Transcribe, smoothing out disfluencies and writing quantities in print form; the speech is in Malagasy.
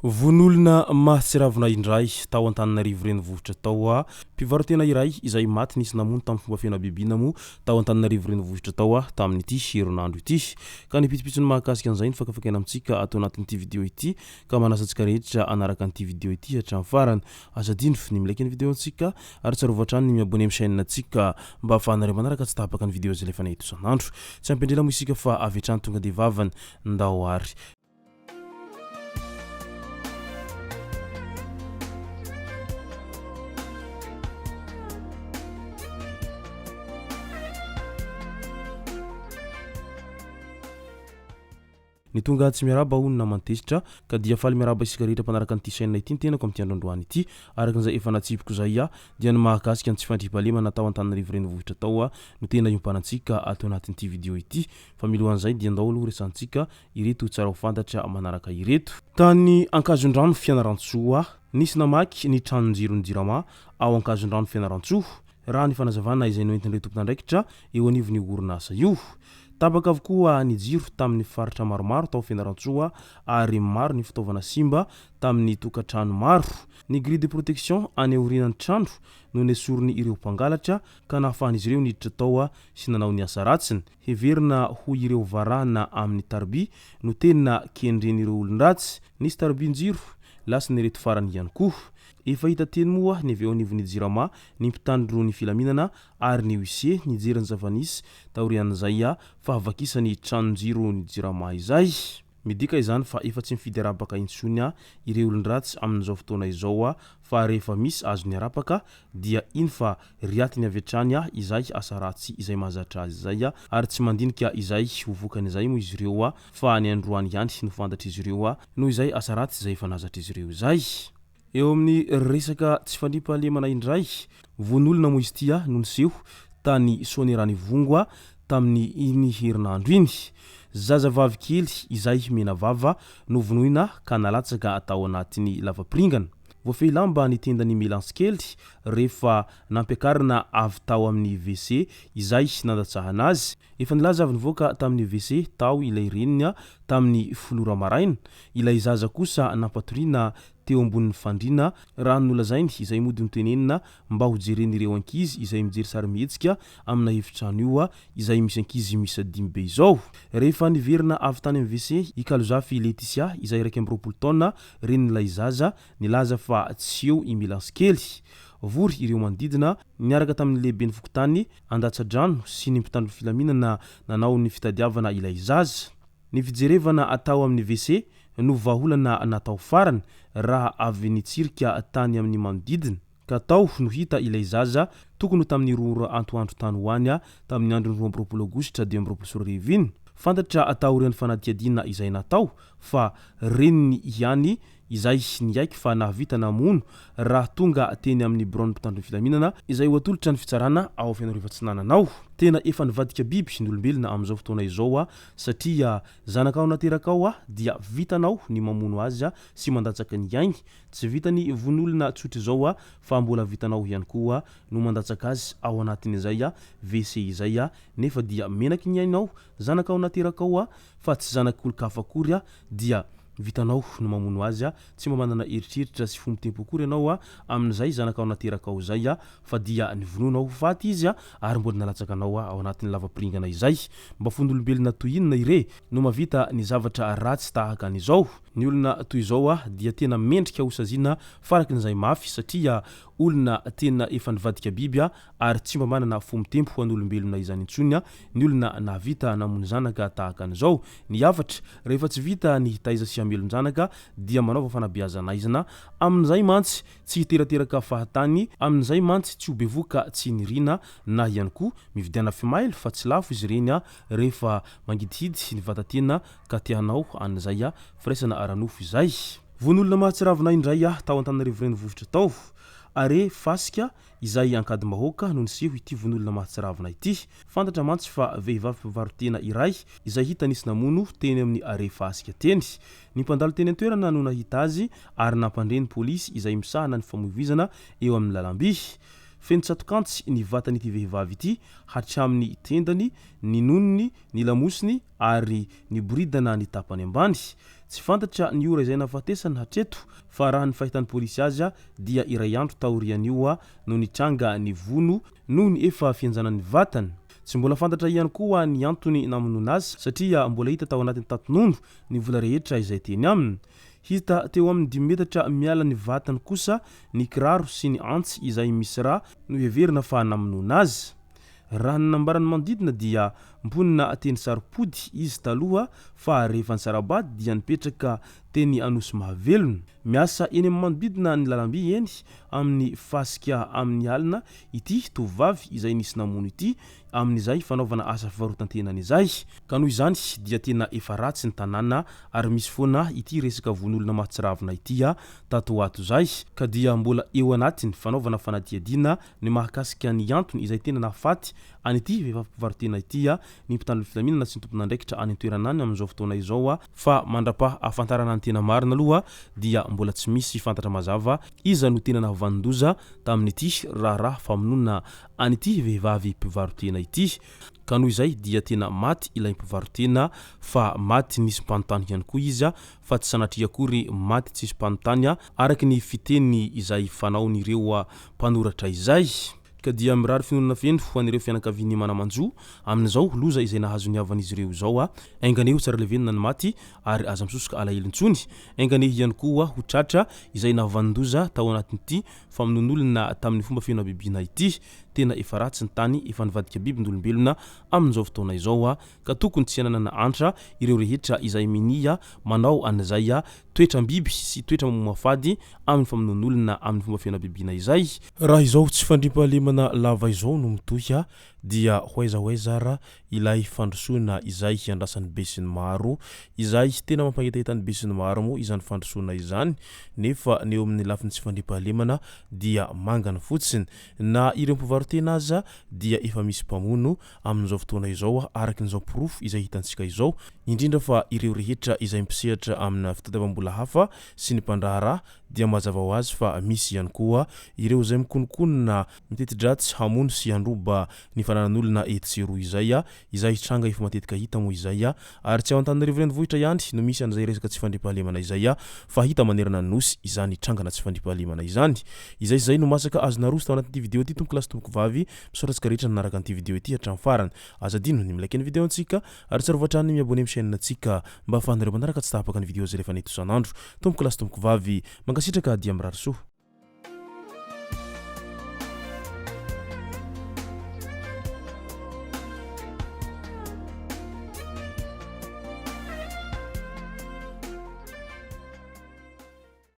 Vono olona mahatsiravina indray tao Antananarivo renivohitra tao. Mpivarotena iray izay maty nisy namono tamin'ny fomba feno habibiana moa tao Antananarivo renivohitra tao tamin'ity herinandro ity. Ka ny pitsopitsony mahakasika an'izay no fakafakaina amintsika ato anatin'ity video ity ka manasa antsika rehetra hanaraka an'ity video ity hatramin'ny farany. Aza adino ny mi-like ny video antsika ary tsarovy hatrany ny mi-abonner amin'ny chaîne antsika mba ahafahanareo manaraka tsy tapaka ny video izay alefanay eto isan'andro. Tsy ampy-andrela moa isika fa avy hatrany tonga dia vavany. Ndao ary. Ny tonga tsy miarahaba hono naman-tezitra ka dia faly miarahaba isika rehetra mpanaraka an'ity chaîne ity ny tenako amin'ity andro androany ity. Araka izay efa natsipiko izay aho dia ny mahakasika ny tsy fandriampahalemana tao Antananarivo renivohitra tao no tena iompanantsika ato anatin'ity video ity. Fa milohan'izay dia ndao aloha resahantsika ireto tsara ho fantatra manaraka ireto. Tany Ankazondrano Fianarantsoa, nisy namaky ny tranon-jiron'ny Jirama ao Ankazondrano Fianarantsoa, raha ny fanazavana izay noentin'ireo tompon'andraikitra eo anivon'io orinasa io. Tapaka avokoa ny jiro tamin'ny faritra maromaro tao Fianarantsoa ary maro ny fitaovana simba tamin'ny tokantrano maro. Ny grille de protection any aorianan'ny trano no nesoriny ireo mpangalatra ka nahafahan'izy ireo niditra tao sy nanao ny asa ratsiny. Heverina ho ireo varahana amin'ny tariby no tena kendren'ireo olon-dratsy. Nisy taribin-jiro lasan'ireto farany ihany koa. Efa hita teny moa ny avy eo anivon'ny Jirama, ny mpitandro ny filaminana ary ny huissier nijery ny zava-nisy taorian'izay fahavakisan'ny tranon-jiron'ny Jirama izay. Midika izany fa efa tsy mifidy arapaka intsony ireo olon-dratsy amin'izao fotoana izao fa rehefa misy azony arapaka dia iny fa riatiny avy hatrany izay asa ratsy izay mahazatra azy izay ary tsy mandinika izay ho vokany izay moa izy ireo fa ny androany ihany no fantatr'izy ireo noho izay asa ratsy izay efa nahazatra izy ireo izay. Eo amin'ny resaka tsy fandriampahalemana indray, vono olona moa izy ity no niseho tany Soanierana Ivongo tamin'ny iny herinandro iny. Zazavavy kely izay mena vava novonoina ka nalatsaka tao anatin'ny lavapiringana. Voafehy lamba ny tendan'i Melance kely rehefa nampiakarina avy tao amin'ny WC izay nandatsahana azy. Efa nilaza avy nivoaka tamin'ny WC tao ilay reniny tamin'ny folo ora maraina. Ilay zaza kosa nampatoriana teo ambonin'ny fandriana, raha ny nolazainy, izay mody notenenina mba ho jeren'ireo ankizy izay mijery sarimihetsika amina efitrano io izay misy ankizy miisa dimy be izao. Rehefa niverina avy tany amin'ny WC i Kalozafy Laetitia izay 21 taona, renin'ilay zaza, nilaza fa tsy eo i Milance kely. Vory ireo manodidina, niaraka tamin'ny lehiben'ny fokontany Andatsadrano sy ny mpitandro filaminana nanao ny fitadiavana ilay zaza. Ny fijerevana atao amin'ny WC no vahaolana natao farany raha avy nitsirika tany amin'ny manodidina ka tao no hita ilay zaza tokony ho tamin'ny roa ora antoandro tany ho any tamin'ny andron'ny 22 aogositra 2025 iny. Fantatra taorian'ny fanadihadiana izay natao fa reniny ihany izay niaiky fa nahavita namono raha tonga teny amin'ny biraon'ny mpitandro ny filaminana izay ho atolotra ny fitsarana ao Fenoarivo Atsinanana ao. Tena efa nivadika biby ny olombelona amin'izao fotoana izao satria zanakao naterakao dia vitanao ny mamono azy sy mandatsaka ny ainy. Tsy vitan'ny vono olona tsotra izao fa mbola vitanao ihany koa no mandatsaka azy ao anatin'izay WC izay nefa dia menaky ny ainao zanakao naterakao fa tsy zanak'olon-kafa akory dia vitanao no mamono azy, tsy mba manana eritreritra sy fo mitempo akory ianao amin'izay zanakao naterakao izay fa dia nivonoanao ho faty izy ary mbola nalatsaka anao ao anatin'ny lavapiringana izay. Mba fon'olombelona toy inona ire no mahavita ny zavatra ratsy tahaka an'izao? Ny olona toy izao dia tena mendrika hosaziana farakin'izay mafy satria olona tena efa nivadika biby ary tsy mba manana fo mitempo ho an'olombelona izany intsony ny olona nahavita namono zanaka tahaka an'izao. Ny hafatra, rehefa tsy vita ny hitaiza sy hamelon-janaka dia manaova fanabeazan'aizina, amin'izay mantsy tsy hiterateraka fahatany, amin'izay mantsy tsy ho bevoka tsy niriana, na ihany koa mividiana fimailo fa tsy lafo izy ireny rehefa mangidihidy ny vata-tena ka te hanao an'izay firaisana ara-nofo izay. Vono olona mahatsiravina indray tao Antananarivo renivohitra tao. Are fasika izay Ankadimbahoaka no niseho ity vono olona mahatsiravina ity. Fantatra mantsy fa vehivavy mpivaro-tena iray izay hita nisy namono teny amin'ny arrêt Fasika teny. Ny mpandalo teny an-toerana no nahita azy ary nampandre ny polisy izay misahana ny famoivoizana eo amin'ny lalamby. Feno tsatok'antsy ny vatan'ity vehivavy ity hatramin'ny tendany, ny nonony, ny lamosiny ary niboridana ny tapany ambany. Tsy fantatra ny ora izay nahafatesany hatreto fa raha ny fahitan'ny polisy azy dia iray andro taorian'io no nitranga ny vono noho ny efa fihenjanan'ny vatany. Tsy mbola fantatra ihany koa ny antony namonoana azy satria mbola hita tao anatin'ny tati-nono ny vola rehetra izay teny aminy. Hita teo amin'ny dimy metatra miala ny vatany kosa ny kiraro sy ny antsy izay misy rà noheverina fa namonoana azy. Raha ny nambaran'ny manodidina dia mponina teny Saropody izy taloha fa rehefa nisara-bady dia nipetraka teny Anosimahavelona. Miasa eny amin'ny manodidina ny lalamby eny amin'ny fasika amin'ny alina ity tovovavy izay nisy namono ity amin'izay fanaovana asa fivarotan-tenany izay. Ka noho izany dia tena efa ratsy ny tanàna ary misy foana ity resaka vono olona mahatsiravina ity tato ho ato izay. Ka dia mbola eo anatin'ny fanaovana fanadihadiana ny mahakasika ny antony izay tena nahafaty an'ity vehivavy mpivaro-tena ity ny mpitandro ny filaminana sy ny tompon'andraikitra any an-toerana any amin'izao fotoana izao fa mandra-pahafantarana ny tena marina aloha dia mbola tsy misy fantatra mazava iza no tena nahavanon-doza tamin'ity raharaha famonoana an'ity vehivavy mpivaro-tena ity. Ka noho izay dia tena maty ilay mpivaro-tena fa maty nisy mpanontany ihany koa izy fa tsy sanatria akory maty tsisy mpanontany araka ny fiteny izay fanaon'ireo mpanoratra izay. Ka dia mirary fiononana feno ho an'ireo fianakavian'ny mana-manjo amin'izao loza izay nahazo ny havan'izy ireo izao. Enga anie ho tsara levenina ny maty ary aza misosoka alahelo intsony. Enga anie ihany koa ho tratra izay nahavanon-doza tao anatin'ity famonoan'olona tamin'ny fomba feno habibiana ity. Tena efa ratsy ny tany, efa nivadika biby ny olombelona amin'izao fotoana izao ka tokony tsy hananana antra ireo rehetra izay minia manao an'izay toetram-biby sy toetra mamoafady amin'ny famonoan'olona amin'ny fomba feno habibiana izay. Raha izao tsy fandriampahalemana lava izao no mitohy dia ho aiza ho aiza ara ilay fandrosoana izay hiandrasan'ny besinimaro, izay tena mampangetaheta ny besinimaro moa izany fandrosoana izany nefa ny eo amin'ny lafiny tsy fandriampahalemana dia mangana fotsiny. Na ireo mpivaro-tena aza dia efa misy mpamono amin'izao fotoana izao araka izao porofo izay hitantsika izao, indrindra fa ireo rehetra izay mpisehatra amina fitadiavam-bola hafa sy ny mpandraharaha dia mazava ho azy fa misy ihany koa ireo izay mikononkonona miteti-dratsy hamono sy handroba ny fananan'olona etsy sy eroa izay, izay tranga efa matetika hita moa izay ary tsy ao Antananarivo renivohitra ihany no misy an'izay resaka tsy fandriampahalemana izay fa hita manerana ny Nosy izany trangana tsy fandriampahalemana izany. Izay izay no masaka azo naroso tao anatin'ity video ity tompoko lahy sy tompoko vavy, misaotra antsika rehetra nanaraka an'ity video ity hatramin'ny farany. Aza adino ny mi-like ny video antsika ary tsarovy hatrany ny mi-abonner amin'ny chaîne antsika mba ahafahanareo manaraka tsy tapaka ny video izay alefanay eto isan'andro. Tompoko lahy sy tompoko vavy, mankasitraka dia mirary soa.